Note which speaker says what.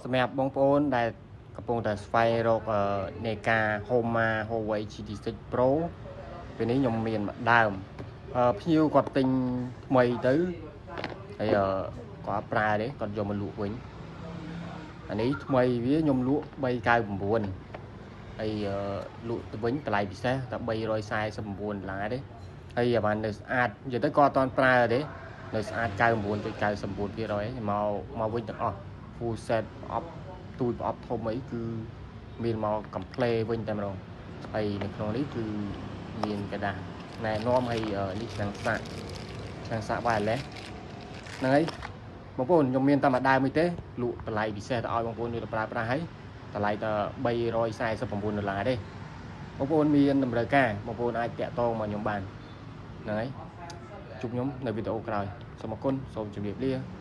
Speaker 1: សម្រាប់បងប្អូនដែលកំពុងតែស្វែងរកនាឡិកា Homa Huawei GT6 Pro ពេលនេះខ្ញុំមានមួយដើមភ្ញៀវគាត់ទិញថ្មីទៅហើយគាត់អត់ប្រើទេគាត់យកមកលក់វិញអានេះថ្មីវាខ្ញុំលក់399ហើយលក់ទៅវិញតម្លៃពិសេសតែ349ដុល្លារទេហើយអាបាននៅស្អាតនិយាយទៅគាត់អត់ទាន់ប្រើទេនៅស្អាត99.99%មកមកវិញទាំងអស់ full set ប្រអប់ទូចប្រអប់ធំអីគឺមានមកកំ pl វិញតែម្ដងហើយនៅក្នុងនេះគឺមានក្រដាសណែនាំហើយនេះឆ្នាំងសាកឆ្នាំងសាក wireless ហ្នឹងហើយបងប្អូនខ្ញុំមានតែមួយដើមមួយទេលក់តម្លៃពិសេសទៅឲ្យបងប្អូនយកទៅប្រើប្រាស់ហើយតម្លៃតែ349ដុល្លារទេបងប្អូនមានតម្រូវការបងប្អូនអាចតាក់ទងមកខ្ញុំបានហ្នឹងហើយជួបខ្ញុំនៅវីដេអូក្រោយសូមអរគុណសូមជម្រាបលា។